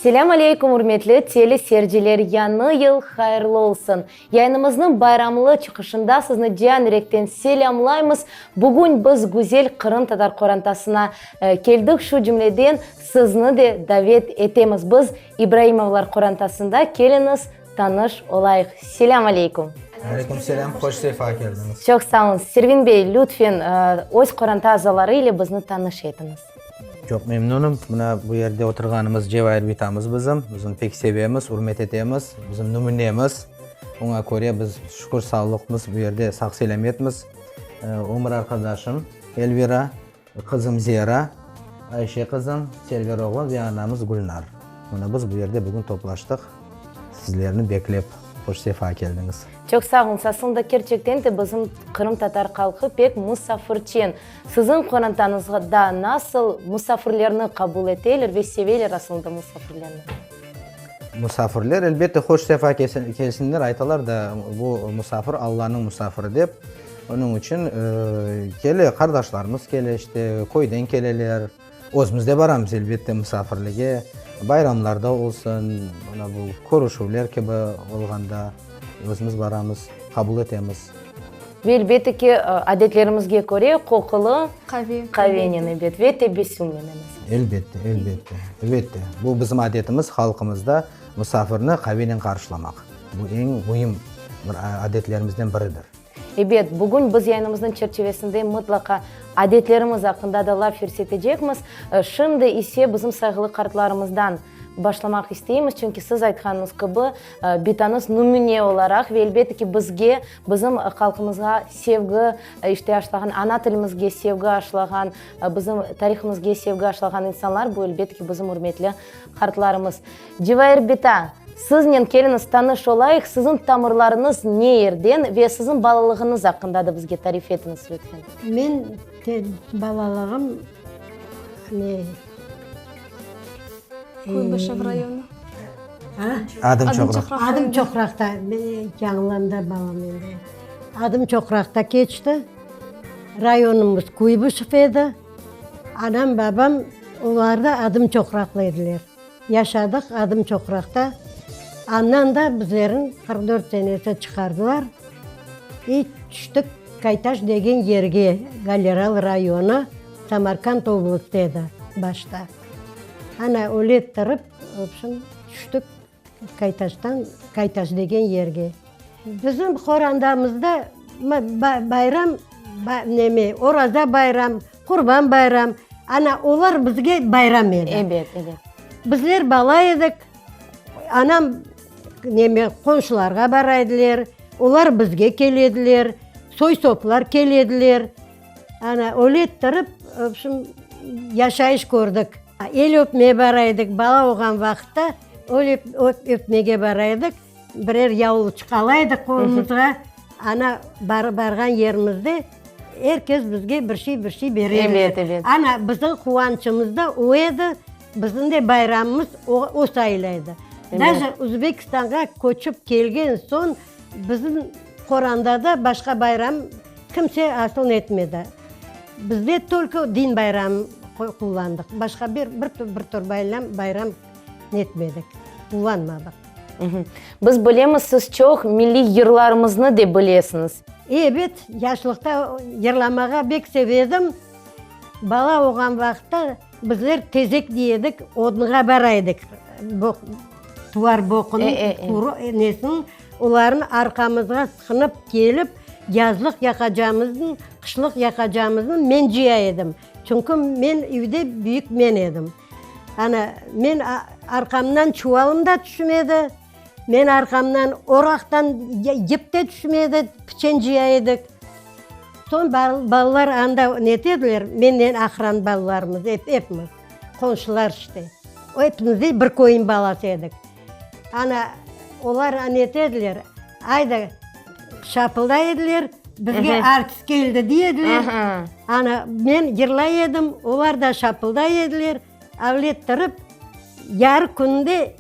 Selâm aleykum, ürmetli tele seyirciler, Yañı yıl hayırlı olsun! Yayınımıznıñ bayramlı çıqışında sizni can yürekten selâmlaymız. Bugün biz güzel qırımtatar qorantasına keldik, şu cümleden sizni de davet etemiz. Biz İbraimovlar qorantasında, keliñiz, tanış olayıq. Selâm aleykum! Aleyküm selâm, hoş sefa keldiñiz. Çoq sağ oluñız. Servin bey, lütfen, öz qoranta azaları ile bizni tanış etiñiz. Çoq memnunım. Mına bu yerde oturğanımız Cevair bitamız bizim. Biz onı pek sevemiz, ürmet etemiz. Bizim nümünemiz. Oña köre biz, şükür, sağlıqmız, bu yerde sağ-selâmetmiz. Ömür arqadaşım Elvira, qızım Zera, Ayşe qızım, Selver oğlum ve anamız Gülnar. Mına biz bu yerde bugün toplaştıq, sizlerni beklep. Hoş sefa keldiñiz. Çoq sağ oluñız. Aslında, kerçekten de bizim qırımtatar halqı pek musafirçen. Siziñ qorantañızda nasıl musafirlerni qabul eteler ve seveler aslında musafirlerni? Musafirler, elbette, hoş sefa kelsinler, aytalar da, bu musafir Allanıñ musafiri dep. Onıñ içün kele, qardaşlarımız kele, işte, köyden keleler. Özümiz de baramız, elbette, musafirlige, bayramlarda olsun, mına bu körüşüvler kibi olğanda özümiz baramız, qabul etemiz. Ve elbette ki, adetlerimizge köre, qoqulı qave, qavenen, ebet, ve tebessümnen emez. Elbette, elbette, elbette. Bu bizim adetimiz, halqımızda musafirni qavenen qarşılamaq. Bu eñ müim bir adetlerimizden biridir. Ebet, bugün biz yayınımıznıñ çerçivesinde mıtlaqa adetlerimiz aqqında da laf yürsetecekmiz. Şimdi ise bizim sayğılı qartlarımızdan başlamaq isteymiz, çünki siz aytqanıñız kibi, bitañız nümüne olaraq ve elbette ki, bizge, bizim halqımızğa sevgi işte aşlağan, ana tilimizge sevgi aşlağan, bizim tarihımızge sevgi aşlağan insanlar, bu elbette ki, bizim ürmetli qartlarımız. Cevair bita, siznen keliñiz tanış olayıq, siziñ tamırlarıñız ne yerden ve siziñ balalığıñız aqqında da bizge tarif etiñiz lütfen. Men balalığım ne. Kuybaşev rayonı. Adım Çoqraq. Adım Çoqraqta, yañılandı balam endi. Adım Çoqraqta keçti. Rayonımız Kuybışev edi. Anam, babam, olar da Adım Çoqraqlı ediler. Yaşadıq Adım Çoqraqta. Andan da bizlerni 44 senesi çıqardılar. İ tüştik Kaytaş degen yerge, Galeral rayonı, Samarkand oblastı edi başta. Ana, öyle ettirip, vobşem, tüştik Kaytaştan, Kaytaş degen yerge. Bizim qorandamızda bayram, neme, Oraza bayram, Qurban bayram, ana, olar bizge bayram edi. Ebet, ebet. Bizler bala edik, anam, neme, qonşularğa bara ediler, olar bizge kele ediler, soy-soplar kele ediler. Ana, öyle ettirip, vobşem, yaşayış kördik. El öpmeye bara edik, bala olğan vaqıtta öyle öpmege bara edik. Birer yavluçıq ala edik qolumızğa. Ana, barğan yerimizde er kes bizge bir şey, bir şey bere edi. Ebet, ebet. Ana, bizim quvançımız da o edi, bizim de bayramımız o sayıla edi. Daje Özbekistanğa köçip kelgen soñ bizim qorandada başqa bayram kimse asıl etmedi. Bizde tolko din bayramı qullandıq. Başqa bir bir tür bayram netmedik, qullanmadıq. Biz bilemiz, siz çoq milliy yırlarımıznı de bilesiñiz. Ebet, yaşlıqta yırlamağa bek sevedim. Bala olğan vaqıtta bizler tezek dey edik, odunğa bara edik. Tuvar boqunıñ quru nesiniñ, olarnı arqamızğa sıqınıp kelip, yazlıq yaqacağımıznı, qışlıq yaqacağımıznı men cıya edim. Çünki men üyde büyük men edim. Ana, men arqamdan çuvalım da tüşmedi, men arqamdan oraqtan yip de tüşmedi, piçen cıya edik. Soñ balalar anda netediler, menden aqran balalarımız epimiz, qonşular işte. Epimiz de bir köyniñ balası edik. Ana, olar netediler, ayda şapılday ediler, bizge artist keldi dey ediler. Ana, men yırlay edim, olar da şapılday ediler. Avlettırıp, yarı künde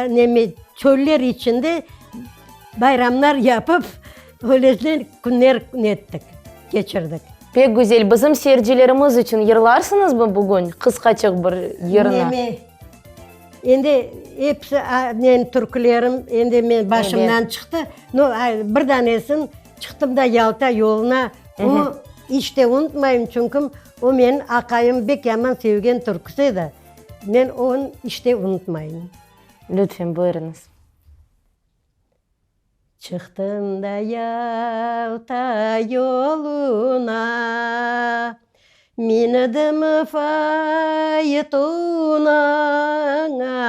neme, çöller içinde bayramlar yapıp, öylesine künler nettik, keçirdik. Pek güzel. Bizim seyircilerimiz içün yırlarsıñızmı bugün qısqaçıq bir yırnı? Neme? Endi episi menim türkülerim endi men başımdan çıqtı. No, bir danesin çıqtım da Yalta yoluna, o iç te unutmayım, çünki o menim aqayım bek yaman sevgen türküsi edi. Men onı iç te unutmayım. Lütfen, buyurıñız. Çıqtım da Yalta yoluna, Mindim faytona,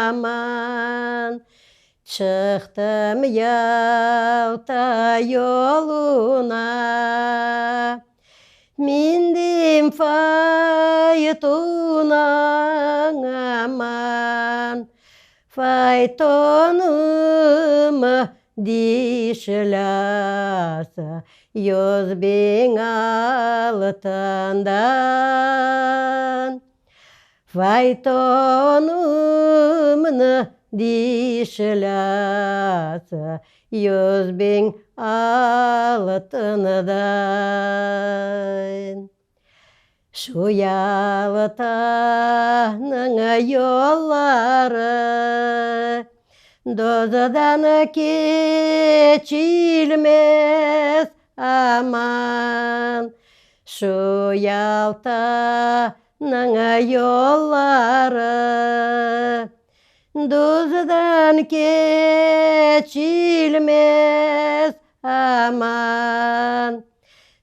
aman. Çıqtım Yalta yoluna, Mindim faytona, aman. Faytonım dişlâsa 100.000 altından, Faytonımnı dişlâsa 100.000 altından. Şu Yaltanıñ yolları Dozdan keçilmez, aman. Şu Yaltanıñ yolları Dozdan keçilmez, aman.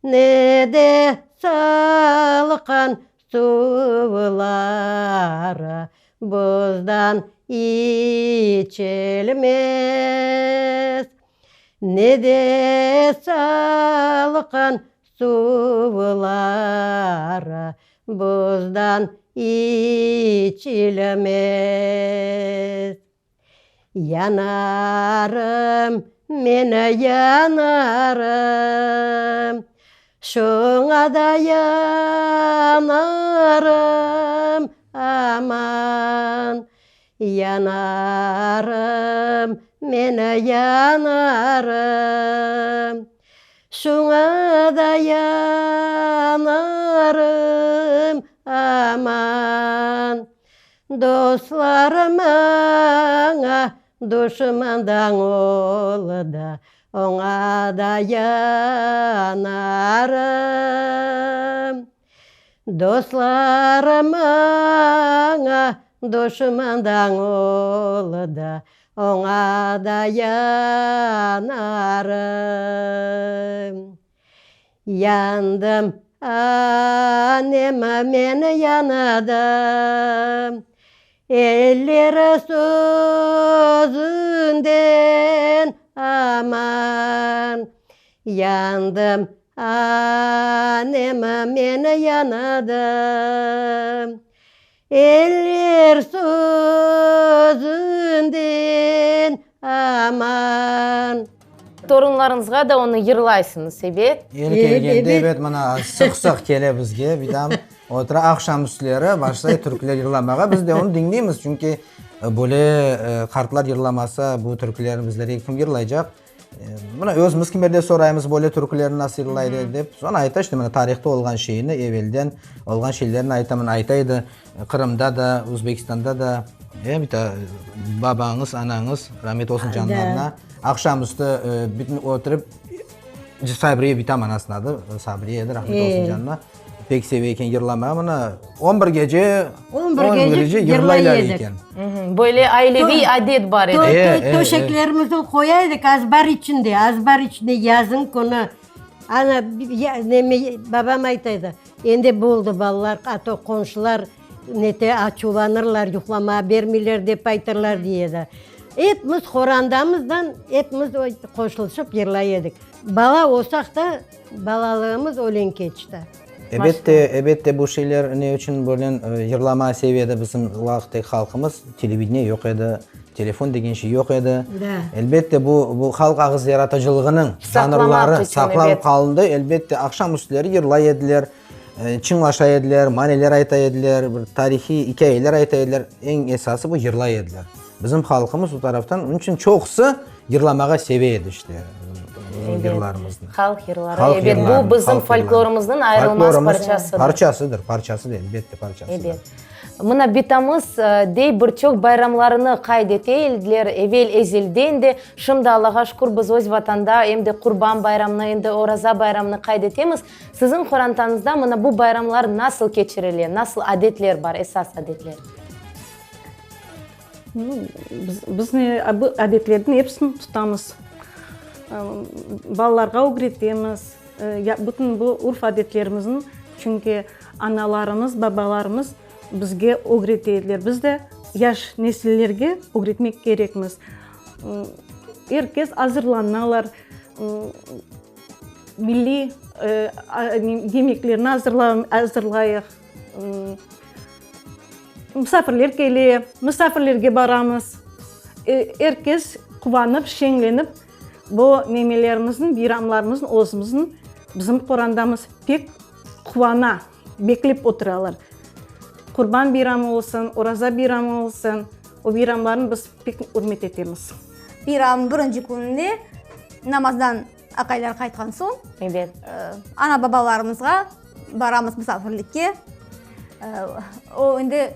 Ne de salqın suvları buzdan içilmez, Ne de salqın suvları buzdan içilmez. Yanarım, men yanarım, Şuña da yanarım, aman. Yanarım, men yanarım, Şuña da yanarım, aman. Dostlar maña duşmandan oldı, oña da yanarım. Dostlar maña duşmandan oldı, oña da yanarım. Yandım, annem, men yandım, Eller sözünden aman. Yandım, annem, men yandım, Eller sözünden aman. Torunlarıñızğa da onı yırlaysıñız, ebet? Yeri kelgende, ebet, mına, sıq-sıq kele bizge, bitam otura, aqşam üstleri başlay türküler yırlamağa, biz de onı diñleymiz, çünki böyle qartlar yırlamasa, bu türkülerni bizlerge kim yırlaycaq? Mına, özümiz kimerde soraymız, böyle türkülerni nasıl yırlaylar dep, soñ ayta, işte, mına, tarihta olğan şeyni, evelden olğan şeylerni ayta, mına, ayta edi, Qırımda da, Özbekistanda da, e, bita babañız, anañız, ramet olsun canlarına, aqşam üstü bütün oturıp, Sabriye bitam anasınıñ adı, Sabriye edi, rahmet olsun canına, pek seve eken yırlamağa, mına, on bir gece, on bir gece yırlaylar eken. Böyle aileviy adet bar edi. Töşeklerimizni qoya edik azbar içinde, azbar içinde yazın künü. Ana, neme, babam ayta edi, Endi boldı, balalar, a to qonşular nete açuvlanırlar, yuqlamağa bermeyler dep aytırlar, dey edi. Epimiz qorandamızdan epimiz qoşulışıp yırlay edik. Bala olsaq da, balalığımız öyle keçti. Ebette, ebette, bu şeyler ne içün böyle yırlamağa seve edi bizim vaqıttaki halqımız, televideniye yoq edi, telefon degen şey yoq edi. Elbette, bu, bu halq ağız yaratıcılığınıñ janrları saqlanıp qalındı. Elbette, aqşam üstleri yırlay ediler, çıñlaşa ediler, maneler ayta ediler, bir tarihiy ikâyeler ayta ediler. Eñ esası bu yırlay ediler. Bizim halqımız o taraftan, onıñ içün çoqusı yırlamağa seve edi işte, bizim yırlarımıznı. Halq yırları, ebet, bu bizim folklorımıznıñ ayırılmaz parçasıdır. Parçasıdır, parçasıdır, elbette, parçasıdır. Ebet. Mına bitamız dey bir çoq bayramlarını qayd ete ediler evel ezelden de. Şimdi Allağa şükür biz öz Vatanda em de Qurban bayramını, em de Oraza bayramını qayd etemiz. Siziñ qorantañızda mına bu bayramlar nasıl keçirile, nasıl adetler bar, esas adetler? Biz bu adetlerniñ episini tutamız. Balalarğa ögretemiz. Bütün bu urf-adetlerimizni, çünki analarımız, babalarımız bizge ögrete ediler. Biz de yaş nesillerge ögretmek kerekmiz. Er kes azırlanalar, milliy yemeklerni azırlayıq. Musafirler kele, musafirlerge baramız. Er kes quvanıp, şeñlenip, bu nemelerimizni, bayramlarımıznı özümizniñ, bizim qorandamız pek quvana, beklep oturalar. Qurban bayramı olsun, Oraza bayramı olsun, o bayramlarnı biz pek ürmet etemiz. Bayramnıñ birinci kününde namazdan aqaylar qaytqan soñ, Ebet. ana-babalarımızğa baramız musafirlikke. O endi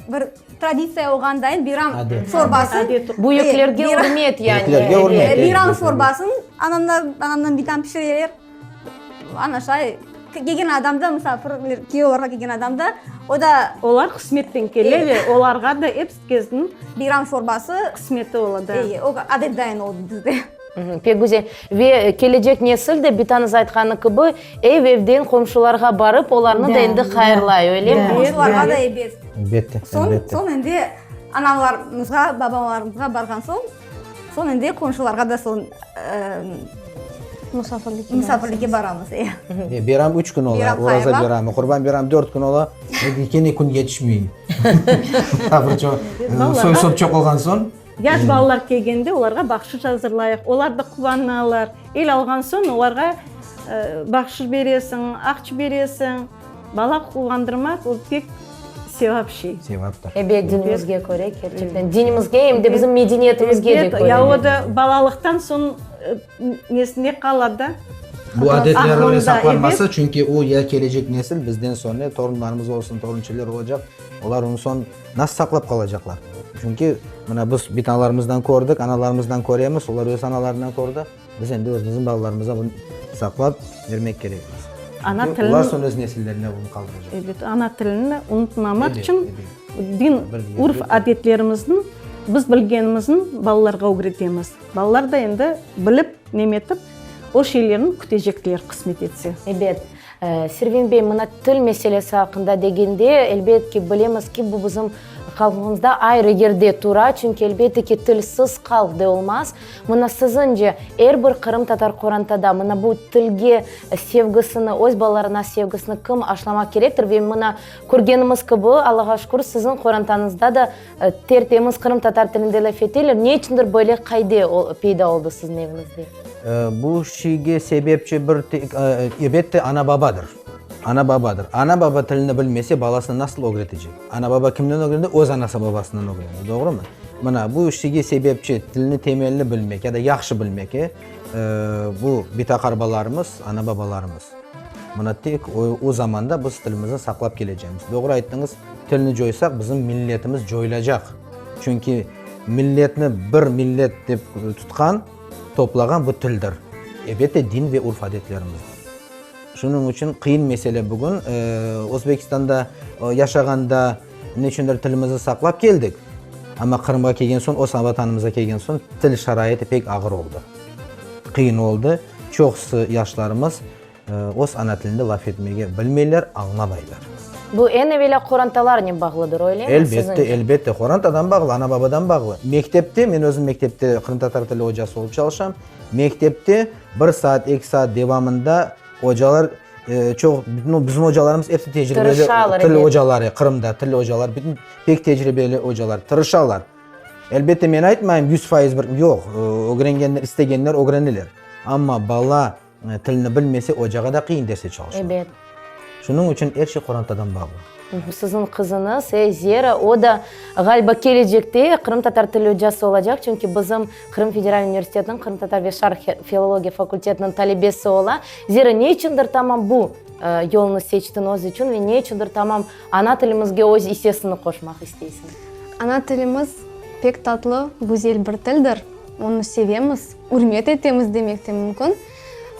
bir traditsiya olğan dayın bayram şorbasın. Büyüklerge ürmet yani. Büyüklerge ürmet. Bayram şorbasın anamlar, anamdan bitam pişireler. Ana şay kelgen adam da musafirler, olarğa kelgen adam da, o da. Olar qısmetten keleler, olarğa da episi Kezdin. Bayram şorbası. Qısmeti ola da. Ey, o adet dayın oldı bizde. Pek güzel. Ve kelecek nesil de, bitañız aytqanı kibi, ev-evden qomşularğa barıp, olarnı da endi hayırlay, öyle mi? Qomşularğa da ebet. Elbette, elbette. Soñ endi analarımızğa, babalarımızğa barğan soñ, soñ endi qomşularğa da soñ musafirlikke baramız. Bayram üç kün ola, Oraza bayramı, Qurban bayramı dört kün ola, kene kün yetişmey. Soy-sop çoq olğan soñ. Yaş balalar kelgende olarğa bahşış azırlayıq, olar da quvanalar. El alğan soñ olarğa bahşış beresiñ, aqça beresiñ. Bala quvandırmaq o pek sevap şey. Sevaptır. Ebet, dinimizge köre, kerçekten. Dinimizge em de bizim medeniyetimizge de köre. Ya o da balalıqtan soñ nesinde qala da. Bu adetler öyle saqlanmasa, çünki o ya kelecek nesil, bizden soñra torunlarımız olsun, torunçeler olacaq, olar onı soñ nasıl saqlap qalacaqlar? Çünki mına biz bitalarımızdan kördik, analarımızdan köremiz, olar öz analarından kördi. Biz endi özümizniñ balalarımıza bunı saqlap bermek kerekmiz. Ana Çünki tilini olar soñ öz nesillerine bunı qaldıracaq. Ebet, ana tilini unutmamaq Ebet, içün ebet. din, Bir urf, adetlerimizni biz bilgenimizni balalarğa ögretemiz. Balalar da endi bilip, nemetip, o şeylerni kütecekler, qısmet etse. Ebet. Servin bey, mına til meselesi aqqında degende, elbet ki, bilemiz ki, bu bizim halqımızda ayrı yerde tura, çünki, elbette ki, tilsiz halq de olmaz. Mına siziñce, er bir qırımtatar qorantada mına bu tilge sevgisini, öz balalarına sevgisini kim aşlamaq kerektir? Ve mına körgenimiz kibi, Allağa şükür, siziñ qorantañızda da Tertemiz qırımtatar tilinde laf eteler. Ne içündir böyle qayde peyda oldı siziñ eviñizde? Bu şeyge sebepçi bir tek, elbette, ana-babadır. Ana-babadır. Ana-baba tilini bilmese, balasına nasıl ögretecek? Ana-baba kimden ögrendi? Öz anası-babasından ögrendi, doğrumı? Mına, bu şeyge sebepçi tilni temelini bilmek ya da yahşı bilmek, bu bita-qarbalarımız, ana-babalarımız. Mına tek o zamanda biz tilimizni saqlap kelecekmiz. Doğru ayttıñız, tilni coysaq, bizim milletimiz coyulacaq. Çünki milletni bir millet dep tutqan, toplağan bu tildir. Elbette, din ve urf-adetlerimizdir. Şunıñ içün qıyın mesele bugün. Özbekistanda yaşağanda neçündir tilimizni saqlap keldik. Amma Qırımğa kelgen soñ, öz Vatanımıza kelgen soñ til şaraiti pek ağır oldı. Qıyın oldı. Çoqusı yaşlarımız öz ana tilinde laf etmege bilmeyler, añlamaylar. Bu eñ evelâ qorantalarnen bağlıdır, öylemi, Elbette, siziñce? elbette, qorantadan bağlı, ana-babadan bağlı. Mektepte, men özüm mektepte qırımtatar tili ocası olıp çalışam, mektepte bir saat, eki saat devamında ocalar çoq, nu, bizim ocalarımız episi tecribeli Tırışalar, til ebet. ocaları, Qırımda til ocaları, bütün pek tecribeli ocalar, tırışalar. Elbette, men aytmayım 100% bir, yoq, ögrengenler, istegenler ögreneler. Amma bala tilini bilmese, ocağa da qıyın derste çalışmaq. Ebet. Şunıñ içün er şey qorantadan bağlı. Siziñ qızıñız, e, Zera, o da, ğaliba, kelecekte qırımtatar tili ocası olacaq, çünki bizim Qırım federal universitetiniñ qırımtatar ve şarq filologiya fakultetiniñ talebesi ola. Zera, ne içündir tamam bu? yolnı seçtiñ öz içün ve ne içündir tamam ana tilimizge öz issesini qoşmaq isteysiñ? Ana tilimiz pek tatlı, güzel bir tildir. Onı sevemiz, ürmet etemiz demek de mümkün.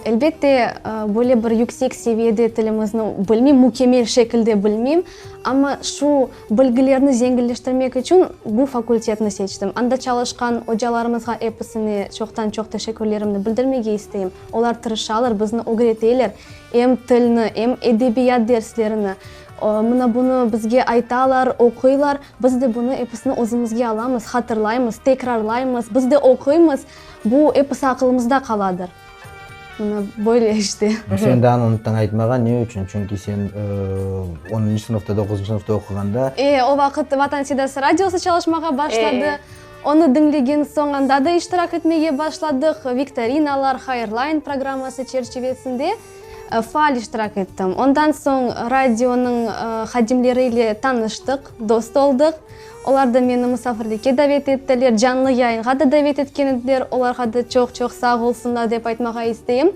Elbette, böyle bir yüksek seviyede tilimizni bilmeyim, mükemmel şekilde bilmeyim, amma şu bilgilerni zenginleştirmek içün bu fakultetni seçtim. Anda çalışqan ocalarımızğa episine çoqtan-çoq teşekkürlerimni bildirmege isteyim. Olar tırışalar, bizni ögreteler, em tilni, em edebiyat derslerini. Mına bunı bizge aytalar, oquylar, biz de bunı episini özümizge alamız, hatırlaymız, tekrarlaymız, biz de oquymız. Bu episi aqılımızda qaladır. Mına böyle işte. Sen daa unuttıñ aytmağa, ne içün? Çünki sen onuncu sınıfta, doquzıncı sınıfta oquğanda. E, o vaqıt Vatan sedası radiosı çalışmağa başladı. Onı diñlegen soñ anda da iştirak etmege başladıq. Viktorinalar, Hayırlayın programması çerçivesinde faal iştirak ettim. Ondan soñ radionıñ hadimleri ile tanıştıq, dost oldıq. Olar da meni musafirlikke davet ettiler, canlı yayınğa da davet etken ediler, olarğa da çoq-çoq sağ olsunlar dep aytmağa isteyim.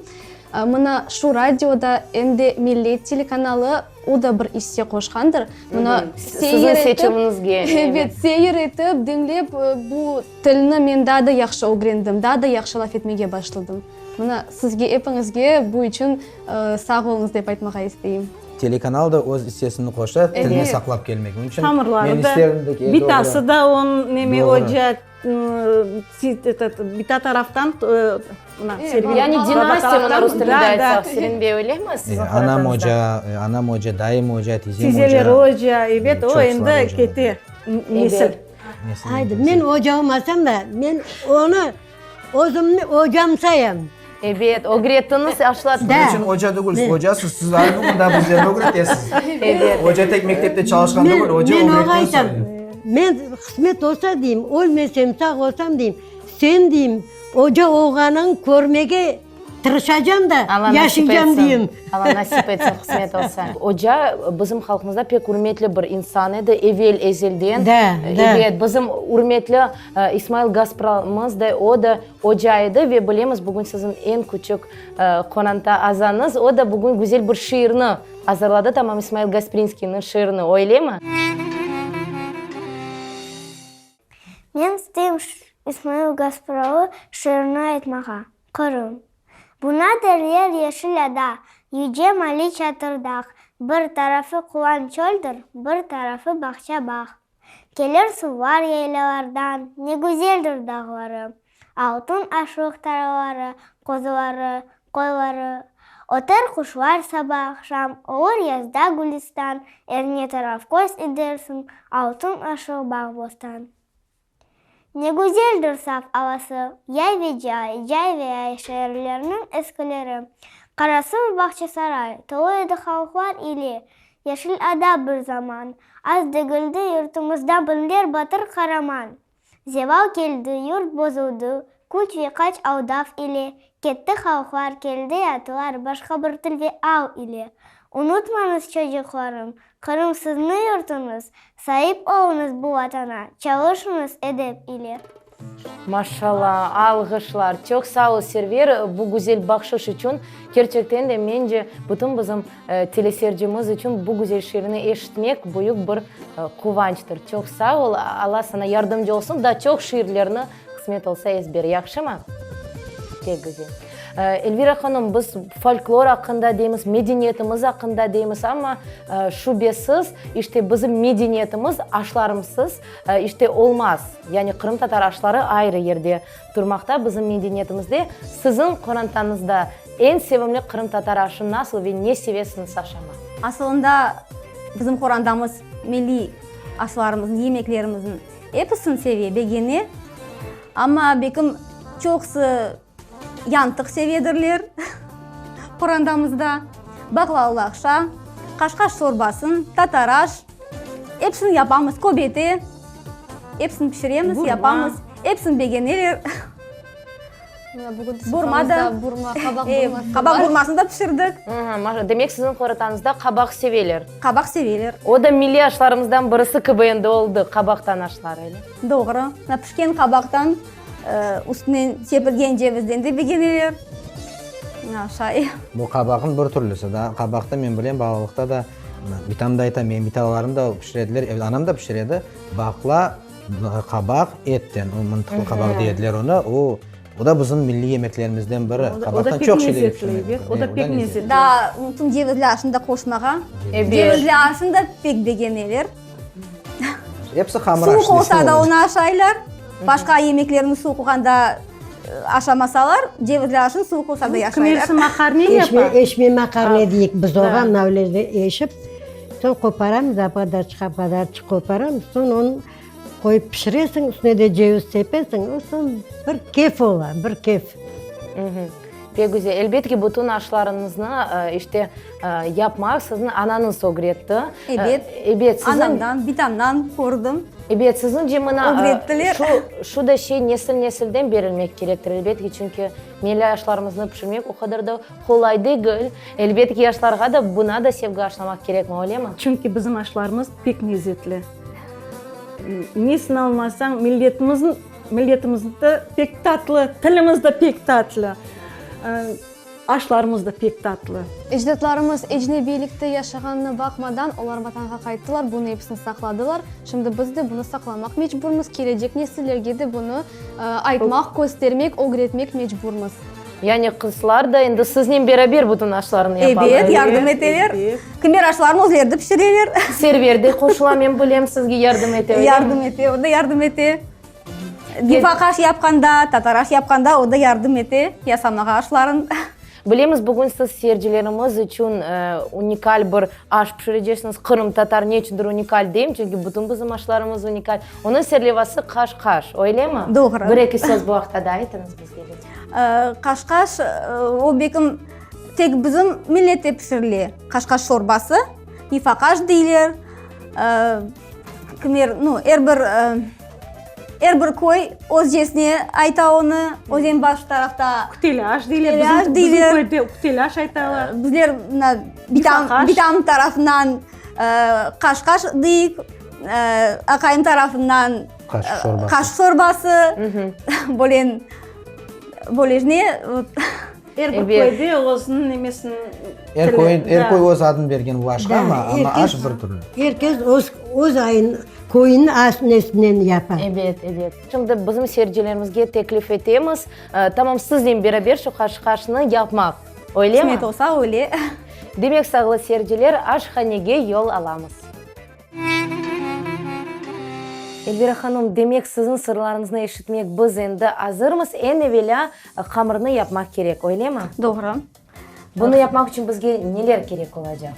Mına şu radioda em de Millet telekanalı, o da bir isse qoşqandır. Mına seyir etip, ebet, seyir etip, diñlep bu tilni men daa da yahşı ögrendim, daa da yahşı laf etmege başladım. Mına sizge epiñizge bu içün sağ oluñız dep aytmağa isteyim. Telekanal da öz issesini qoşa, tilni saqlap kelmek. Onıñ içün men isterim ki, bitası da onıñ neme oca, bita taraftan, mına, Yani dinastiya, mına rus tilinde aytsaq, Selim bey, öylemi siziñ qorantanızda? Anam oca, anam oca, dayım oca, tizem oca. Tizeleri oca, ebet, o endi kete nesil. Aydı, men oca olmasam da, men onı Özümni ocam sayam. Ebet, ögrettiñiz, aşlattıñız. Ne içün oca degilsiz, ocasız, siz aynı mında bizlerni ögretesiz. Ebet. Oca tek mektepte çalışqan degil, oca Men oña ögretken aytam, sayılır. men qısmet olsa deyim, ölmesem, sağ olsam deyim, sen deyim, oca olğanıñ körmege Tırışacam da, Alla nasip yaşaycam etsin. deyim. Alla nasip etsin, qısmet olsa. Oca bizim halqımızda pek ürmetli bir insan edi, evel ezelden. Da, da. Ebet, bizim ürmetli İsmail Gaspramız da, o da oca edi ve bilemiz, bugün siziñ eñ küçük qoranta azañız, o da bugün güzel bir şiirni azırladı, tamam İsmail Gasprinskiyniñ şiirini, öylemi? Men isteyim İsmail Gaspralı şiirini aytmağa. Qırım. Buna derler yeşil ada, yüce mali çatır dağ, Bir tarafı qulan çöldir, bir tarafı bağça-bağ. Kelir suvlar yaylalardan, ne güzeldir dağları, Altın aşlıq tarlaları, qozuları, qoyları. Öter quşlar saba-aqşam, olur yazda gülistan, Er ne taraf köz idersiñ, altın aşlıq bağ-bostan. Ne güzeldir saf avası, yay ve cay, cay ve yay şeerlerniñ eskileri. Qarasuv, Bağçasaray, tolu edi halqlar ile Yeşil ada bir zaman. Az degildi yurtumızda biñler batır qaraman. Zeval keldi, yurt bozuldı, küç ve qaç aldav ile, Ketti halqlar, keldi yatlar, başqa bir til ve al ile. Unutmañız, çocuqlarım, Qırım sizni yurtuñız, saip oluñız bu Vatana, çalışıñız edep ile. Maşallah, alğışlar. Çoq sağ ol, Server, bu güzel bahşış içün. Kerçekten de, mence, bütün bizim telesercimiz içün bu güzel şiirni eşitmek büyük bir quvançtır. Çoq sağ ol, Alla saña yardımcı olsun, daa çoq şiirlerni qısmet olsa ezber, yahşımı? Pek güzel. Elvira hanım, biz folklor aqqında deymiz, medeniyetimiz aqqında deymiz, amma şübesiz, işte, bizim medeniyetimiz aşlarımsız, işte, olmaz. Yani qırımtatar aşları ayrı yerde turmaqta bizim medeniyetimizde. Siziñ qorantañızda eñ sevimli qırımtatar aşı nasıl ve ne sevesiñiz aşamaq? Asılında bizim qorantamız milliy aşlarımıznı, yemeklerimizni episini seve, begene. Amma bekim çoqusı Yantıq sevedirler qorantamızda. Baqlavalı laqşa, qaşqaş şorbasın, tataraş, episini yapamız, köbete, episini pişiremiz, yapamız, episini begeneler. Burma da, burma, qabaq burması Qabaq burmasını da pişirdik. Demek, siziñ qorantañızda qabaq seveler. Qabaq seveler. O da milliy aşlarımızdan birisi kibi endi oldı, qabaqtan aşlar, öyle? Doğru. Pişken qabaqtan Üstüne sepilgen cevizden de begeneler. Aşay. Bu qabaqnıñ bir türlüsi da. Qabaqta men bilem, balalıqta da bitam da ayta, menim bitalarım da pişirediler, anam da pişiredi. Baqla, qabaq etten, o mıntıqlı qabaq dey ediler onı, o, o da bizim milliy yemeklerimizden biri. Qabaqtan çoq şeyler pişirmek mümkün. O da pek lezzetli. Daa mümkün cevizli aşnı da qoşmağa. Cevizli aşnı da pek begeneler. Episi hamır aşı. Suvuq olsa da onı aşaylar. Başqa yemeklerni suvuq olğanda aşamasalar, cevizli aşnı suvuq olsa da aşaylar. Kimerisi maqarne yapa. Eşme maqarne deyik biz oğa, mına öyle eşip, soñ qoparamız, apadarçıq apadarçıq qoparamız, soñ onı qoyıp pişiresiñ, üstüne de ceviz sepesiñ, soñ bir kef ola, bir kef. Pek güzel. Elbet ki, bütün aşlarıñıznı, işte, yapmaq siziñ anañız ögretti. Ebet. Ebet, siziñ. Anamdan, bitamdan kördim. Ebet, siziñce mına. Ögrettiler. Şu, şu da şey nesil-nesilden berilmek kerektir, elbet ki, çünki milliy aşlarımıznı pişirmek o qadar da qolay degil. Elbet ki, yaşlarğa da buna da sevgi aşlamaq kerekmi, öylemi? Çünki bizim aşlarımız pek lezetli. Nesini almasañ, milletimizniñ. Milletimiz de pek tatlı, tilimiz de pek tatlı, aşlarımız da pek tatlı. Ecdatlarımız ecnebiylikte yaşağanına baqmadan, olar Vatanğa qayttılar, bunı episini saqladılar. Şimdi biz de bunı saqlamaq mecburmız, kelecek nesillerge de bunı aytmaq, köstermek, ögretmek mecburmız. Yani qızlar da endi siznen beraber bütün aşlarnı yapalar. Ebet, yardım eteler. Kimer aşlarnı özleri de pişireler. Server de qoşula, men bilem, sizge yardım ete, öyle mi? Yardım ete, o da yardım ete. Nifaq aş yapqanda, tatar aş yapqanda o da yardım ete yasamağa aşların. Bilemiz, bugün siz seyircilerimiz içün unikal bir aş pişireceksiñiz. Qırımtatar ne içündir unikal deyim, çünki bütün bizim aşlarımız unikal. Onıñ serlevası qaş-qaş, öylemi? Doğru. Bir-eki söz bu aqta da aytıñız bizge lütfen. Qaş-qaş, o belkim tek bizim millette pişirile, qaş-qaş şorbası, nifaqaş deyler. Kimer, nu, er bir, er bir köy özcesine ayta onı, Özenbaş tarafta. Küteli aş deyler, bizim, bizim köyde küteli aş aytalar. Bizler mına bitam, bitam tarafından qaş-qaş deyik, aqayım tarafından qaşıq şorbası, qaşıq şorbası, böyle, böyle ne, Er bir köyde özüniñ nemesini, Er köy, er köy öz adını bergen bu aşqa, amma, amma aş bir türlü. Er kes öz, öz ayın, köyüniñ aş nesinen yapa. Ebet, ebet. Şimdi bizim seyircilerimizge teklif etemiz, tamam siznen beraber şu qaşqaşnı yapmaq, öyle mi? Qısmet olsa, öyle. Demek, sağlı seyirciler, aşhanege yol alamız. Elvira hanım, demek siziñ sırlarıñıznı eşitmek biz endi azırmız. Eñ evelâ hamırnı yapmaq kerek, öylemi? Doğru. Bunı yapmaq içün bizge neler kerek olacaq?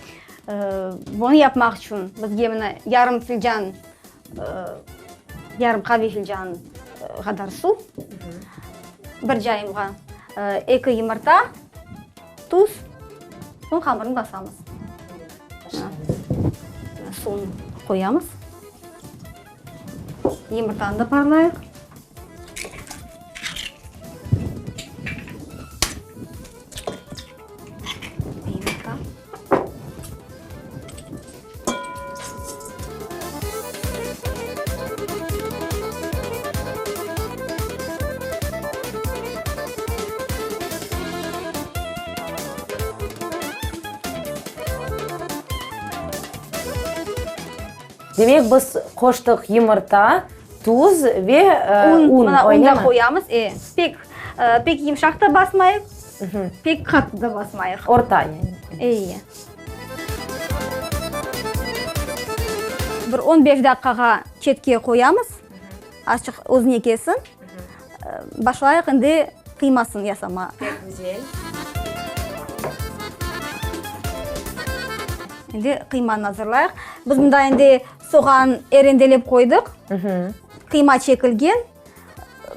Bunı yapmaq içün bizge mına yarım filcan, yarım qave filcan qadar suv, bir cayımğa eki yımırta, tuz, soñ hamırnı basamız. Suvnı qoyamız. Yımırtanı da parlayıq. Yımırta. Demek, biz qoştıq yımırta, tuz ve un, Un, mına un öyle da mi? qoyamız, e. Pek, pek yımşaq da basmayıq, pek qattı da basmayıq. Orta yani. Eyi. Bir on beş daqqağa çetke qoyamız, azçıq özüne kelsin. Başlayıq endi qıymasını yasamağa. Pek güzel. Endi qıymanı azırlayıq. Biz mında endi soğan rendelep qoydıq. Qıyma çekilgen.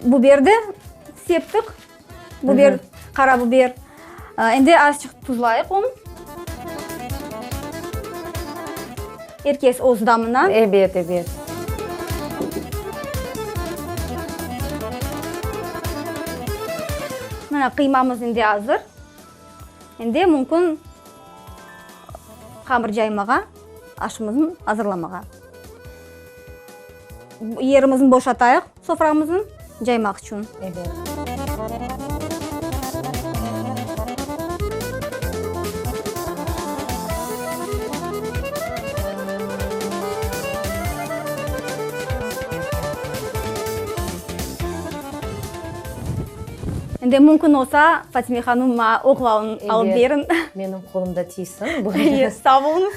Biber de septik. Biber, qara biber. Endi azçıq tuzlayıq onı. Er kes öz damına. Ebet, ebet. Mına qıymamız endi azır. Endi mümkün hamır caymağa, aşımıznı azırlamağa. Yerimizni boşatayıq, soframıznı caymaq içün. Ebet. Endi mümkün olsa, Fatime hanım, maña oqlavnı alıp beriñ. Menim qolumda tiysin. Buyurıñız. Sağ oluñız.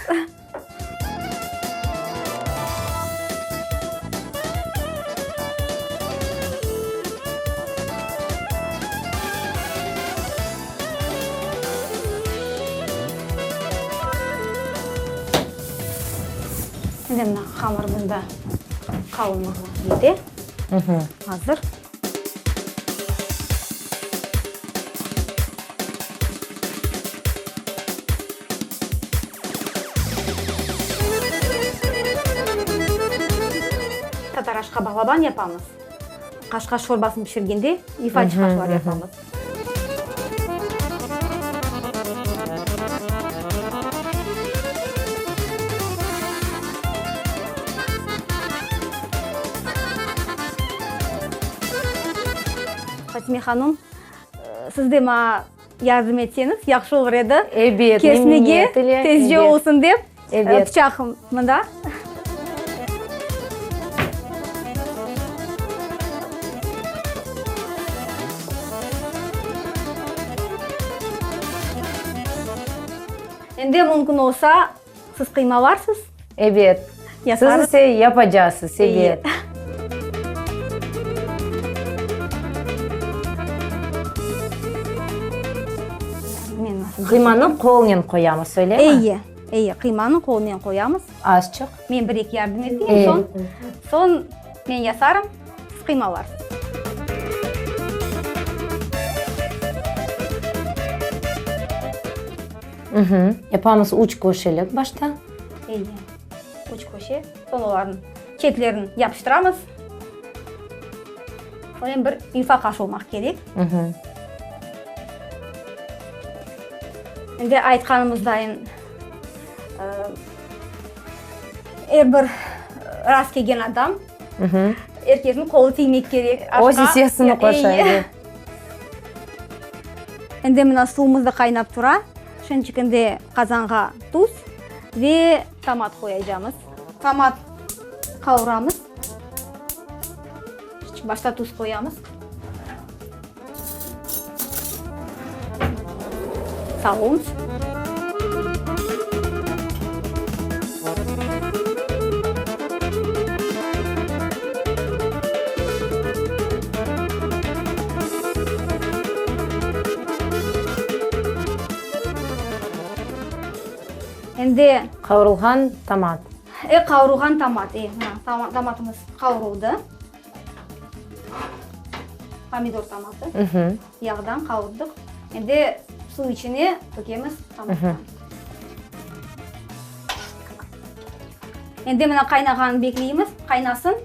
Endi mına hamırımız da qalınlığı yete. Azır. Tatar aşqa balaban yapamız. Qaşqaş şorbasını pişirgende yufaçıq aşlar yapamız. Fatime hanım, siz de maña yardım etseñiz, yahşı olur edi. Ebet, Kesmege tezce olsun dep. Ebet. Pıçaq mında. Endi mümkün olsa, siz qıymalarsız. Ebet. Siz ise yapacaqsız, ebet. Qıymanı qolnen qoyamız, öylemi? Eye, eye, qıymanı qolnen qoyamız. Azçıq. Men bir-eki yardım eteyim, soñ, soñ men yasarım, siz qıymalarsız. Yapamız üç köşelik başta. Eye, üç köşe, soñ olarnıñ çetlerini yapıştıramız. Soñ bir yufa qaş olmaq kerek. Endi aytqanımızdayın, er bir rast kelgen adam, er kesniñ qolu tiymek kerek aşqa. Öz issesini qoşa, evet. Endi mına suvumız da qaynap tura. Şunçik endi qazanğa tuz ve tomat qoyacamız. Tomat qavuramız. Başta tuz qoyamız. Sağ oluñız. Endi Qavurılğan tomat. E, qavurılğan tomat, e, mına, tomatımız qavurıldı. Pomidor tomatı. Yağdan qavurdıq. Endi suv içine tökemiz tomattan. Endi mına qaynağanını bekleymiz, qaynasın,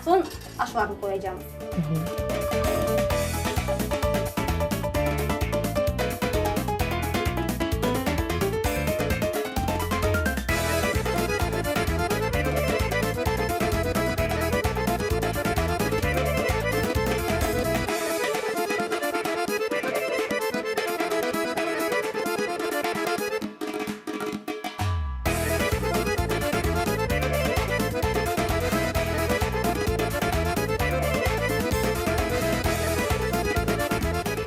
soñ aşlarnı qoyacamız.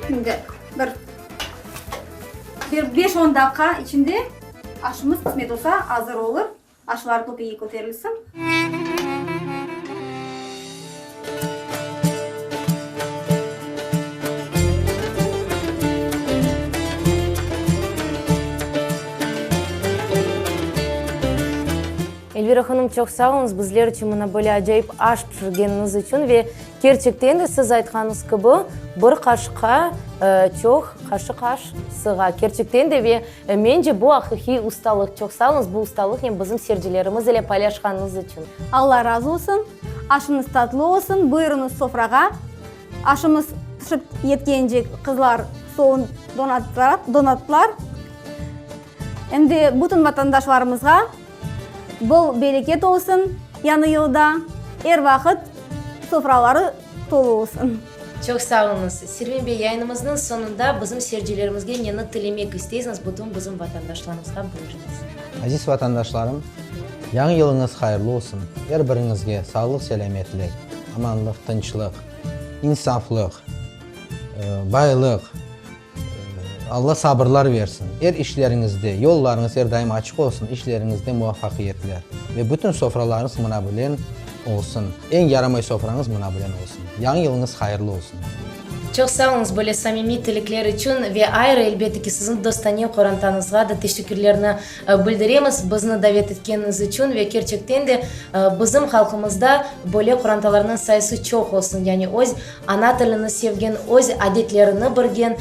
Şimdi bir bir beş-on daqqa içinde aşımız qısmet olsa azır olur. Aşlar töpege köterilsin. Elvira hanım, çoq sağ oluñız bizler içün mına böyle acayip aş pişirgeniñiz içün ve kerçekten de siz aytqanıñız kibi bir qaşıqqa çoq qaşıq aş sığa. Kerçekten de ve Mence, bu aqiqiy ustalıq. Çoq sağ oluñız bu ustalıqnen bizim seyircilerimiz ile paylaşqanıñız içün. Alla razı olsun, aşıñız tatlı olsun, buyurıñız sofrağa. Aşımız pişip yetkence qızlar stolun donattılar. Em de bütün vatandaşlarımızğa bol bereket olsun yañı yılda, er vaqıt sofraları tolu olsun. Çoq sağ oluñız. Sermin bey, yayınımıznıñ soñunda bizim seyircilerimizge neni tilemek isteysiñiz, bütün bizim vatandaşlarımızğa buyurıñız. Aziz vatandaşlarım, Yañı yılıñız hayırlı olsun! Er biriñizge sağlıq-selâmetlik, amanlıq, tınçlıq, insaflıq. Baylıq, Alla sabırlar versin. Er işleriñizde, yollarıñız er daim açıq olsun, işleriñizde muvafaqiyetler ve bütün sofralarıñız mına bilen olsun. Eñ yaramay sofrañız mına bilen olsun. Yañı yılıñız hayırlı olsun. Çoq sağ oluñız böyle samimiy tilekler içün ve ayrı, elbette ki, siziñ dostane qorantañızğa da teşekkürlerni Bildiremiz, bizni davet etkeniñiz içün ve kerçekten de bizim halqımızda böyle qorantalarnıñ sayısı çoq olsun, yani öz ana tilini sevgen, öz adetlerini birgen,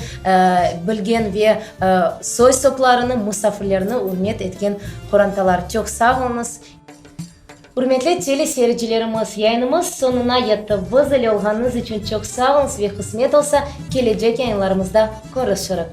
bilgen ve soy-soplarını, musafirlerini ürmet etken qorantalar. Çoq sağ oluñız. Ürmetli teleseyircilerimiz, yayınımız soñuna yetti. Biz ile olğanıñız içün çoq sağ oluñız ve qısmet olsa, kelecek yayınlarımızda körüşirik.